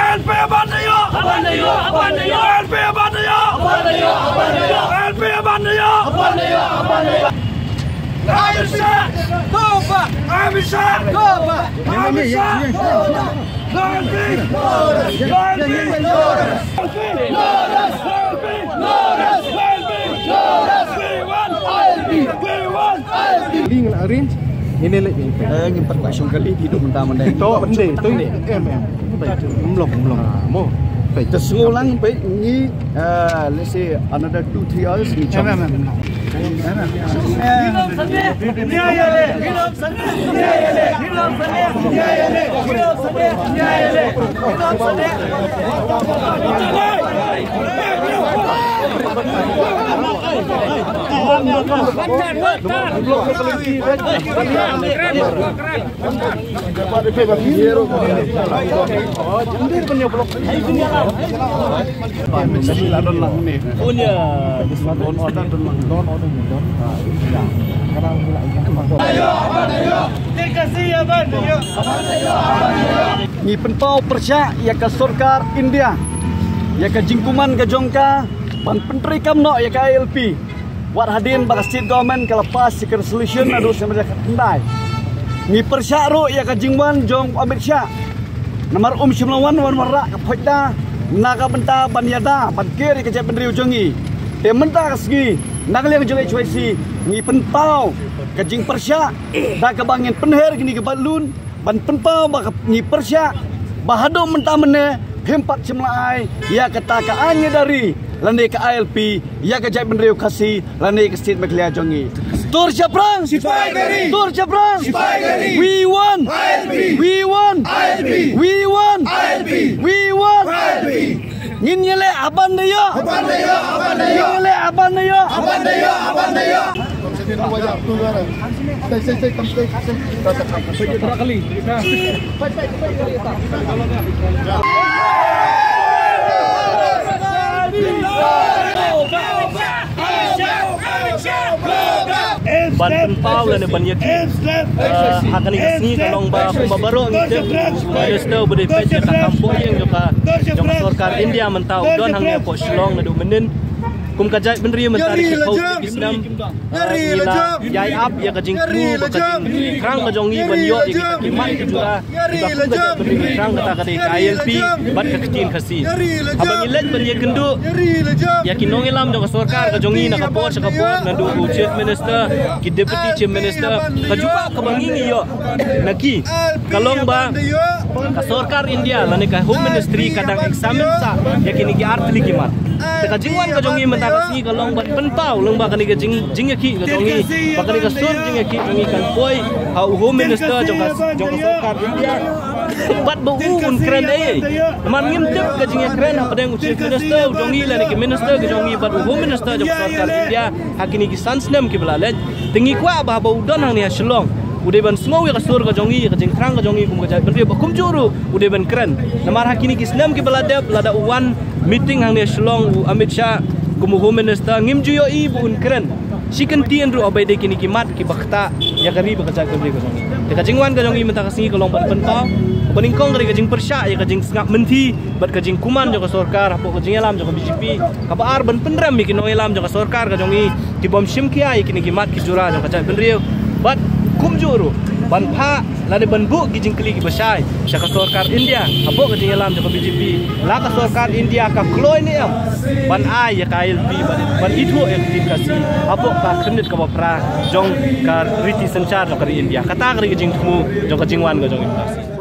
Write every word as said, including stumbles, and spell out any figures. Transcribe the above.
L P ban da ïoh! Ban da ïoh! Ban da ïoh! L P ban da ïoh! Ban da ïoh! Ban da ïoh! L P ban da ïoh! Ban da ïoh! Ban da ïoh! Amit Shah! Go back! Amit Shah! Go back! Amit Shah! No L P! No L P! No L P! We want L P! We want L P! Ling arrange. Ini leh yang. Eh, ngim pat shong kali di dum ta mandai. To, ende, to, em, em. Mlong, mlong. Mo. Te sngew lang peit ngi, eh, let's say another two, three hours ngi chong. Em, em, em. Ngi pynpaw pyrshah ïa ka sorkar India, ïa ka jingkuman ka jong ka ban pyntreikam noh ïa ka I L P. Wat hadien ba ka state government ka la pass ïa ka resolution naduh snem ar hajar khatkhyndai. Ngi pyrshah ruh ïa ka jingwan jong u Amit Shah. Namar um shym la wan wan wanrah ka phoit da na ka bynta ban ïada ban ker ïa ka jaitbynriew jong ngi. Te mynta ka sngi na ka liang jong H Y C ngi pynpaw ka jingpyrshah da kaba ngin pynher kine ki balloon ban pynpaw ba ka ngi pyrshah ba haduh mynta mynne phim pat shym la ai ïa kata ka aiñ ïada ri lane ka I L P ïa ka jaitbynriew Khasi lane ka state Meghalaya jong ngi. Tur shaphrang! Sipai gari! Tur shaphrang! Sipai gari! We want! I L P! We want! I L P! We want! I L P! We want! I L P! Ngin ïaleh haban da ïoh! Haban da ïoh! Haban da ïoh! Ngin ïaleh haban da ïoh! Haban da ïoh! Haban da ïoh! Ban pynpaw lane ban ïa ki, eh, ha kane ka sngi ka long ba kumba baroh ngi tip, Minister ba dei peit ïa ka kam poh ïing jong ka, jong ka sorkar India mynta u don hangne hapoh Shillong naduh mynnin. Kum ka jaitbynriew mynta ki phew tylli ki snem, eh, ngi la ïai ap ïa ka jingthmu bad ka jingthrang ka jong ngi ban ïoh ïa ki mat ki jura. Kiba kum ka jaitbynriew ki thrang kata ka dei ka I L P bad ka ktien Khasi. Haba ngi leit ban ïakynduh ïa ki nongïalam jong ka sorkar ka jong ngi na ka por sha ka por, naduh u Chief Minister, ki Deputy Chief Minister, ka jubab kaba ngi ngi ïoh na ki ka long ba ka sorkar India lane ka Home Ministry ka dang examine sah ïa kine ki ar tylli ki mat. Te ka jingwan ka jong ngi mynta ka sngi ka long ban pynpaw lyngba kane ka jing, jingïakhih ka jong ngi, ba kane ka sur jingïakhih jong ngi kan poi ha u Home Minister jong ka, jong ka sorkar India. Bad ba u un kren ei ei. Namar ngim tip ka jingïakren hapdeng u Chief Minister u jong ngi lane ki minister ki jong ngi bad u Home Minister jong ka sorkar India ha kine ki san snem kiba la leit. Te ngi kwah ba haba u don hangne ha Shillong u dei ban sngew ïa ka sur ka jong ngi, ïa ka jingthrang ka jong ngi kum ka jaitbynriew, bad kumjuh ruh u dei ban kren. Namar ha kine ki snem kiba la dep, lada u wan meeting hangne ha Shillong u Amit Shah kum u Home Minister, ngim ju ïohi ba un kren shi kyntien ruh haba ïadei kine ki mat kiba ktah ïa ka ri bad ka jaitbynriew ka jong ngi. Te ka jingwan ka jong ngi mynta ka sngi ka long ban pynpaw, kaba nyngkong ka dei ka jingpyrshah ïa ka jingsngap mynthi bad ka jingkuman jong ka sorkar hapoh ka jingïalam jong ka B J P. Kaba ar, ban pynrem ïa ki nongïalam jong ka sorkar ka jong ngi ki bym shim khia ïa kine ki mat ki jura jong ka jaitbynriew. Bad kumjuh ruh ban phah lane ban buh ki jingkylli kiba shai sha ka sorkar India hapoh ka jingïalam jong ka B J P, la ka sorkar India ka kloi ne em ban ai ïa ka I L P, ban, ban ithuh ïa ka ktien Khasi hapoh ka khyrnit kaba phra jong ka riti synshar jong ka ri India. Kata ka dei ka jingthmu jong ka jingwan ka jong ngi mynta ka sngi.